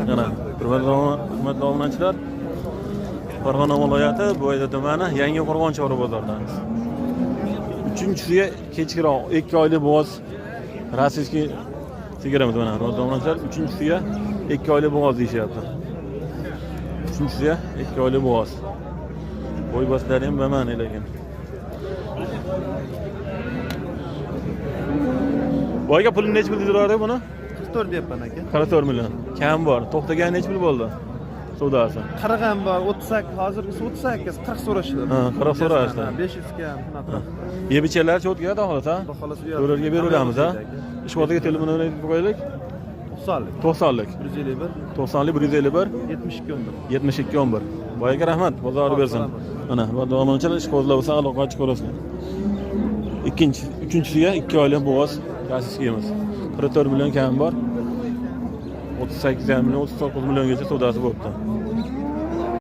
Mana, hurmatli obunachilar, Farg'ona viloyati, Bo'yda tumani, Yangi Qo'rg'on chorva bozoridamiz. Uchinchisiga kechkiroq 2 oylik bo'g'oz, российский sigirimiz. Mana, hurmatli obunachilar, uchinchisiga 2 oylik bo'g'oz deyishyapti. Uchinchisiga 2 oylik bo'g'oz. Bo'y boshlari ham bamani lekin. Boyga pulni nechi pul deydilar buni? 44 deyapman, aka. 44 million. Kam bor. To'xtagan nechi pul bo'ldi? Savdosi. 40 ham bor, 38, hozirgisi 38, 40 so'rashdi. Ha, 40 so'rashdi. 500 kam shunaqa. Yeb ichganlar cho'tga, xudo xohlasa. Xudo xohlasa u yoqda. To'rlarga beraveramiz, ha. Ishbozga telefon aytib qo'yaylik. 90lik. 90lik. 151. 90lik 151. 72 11. 72 11. Boyaga rahmat, bozor bersin. Mana, bu davomchilar, ishqibozlar bo'lsa, aloqa ochib ko'rasizlar. Ikkinchi, uchinchisiga 2 oylik bo'g'oz rossiyskiyimiz. 44 million kam bor. 38 million, 39 milliongacha savdosi bo'libdi.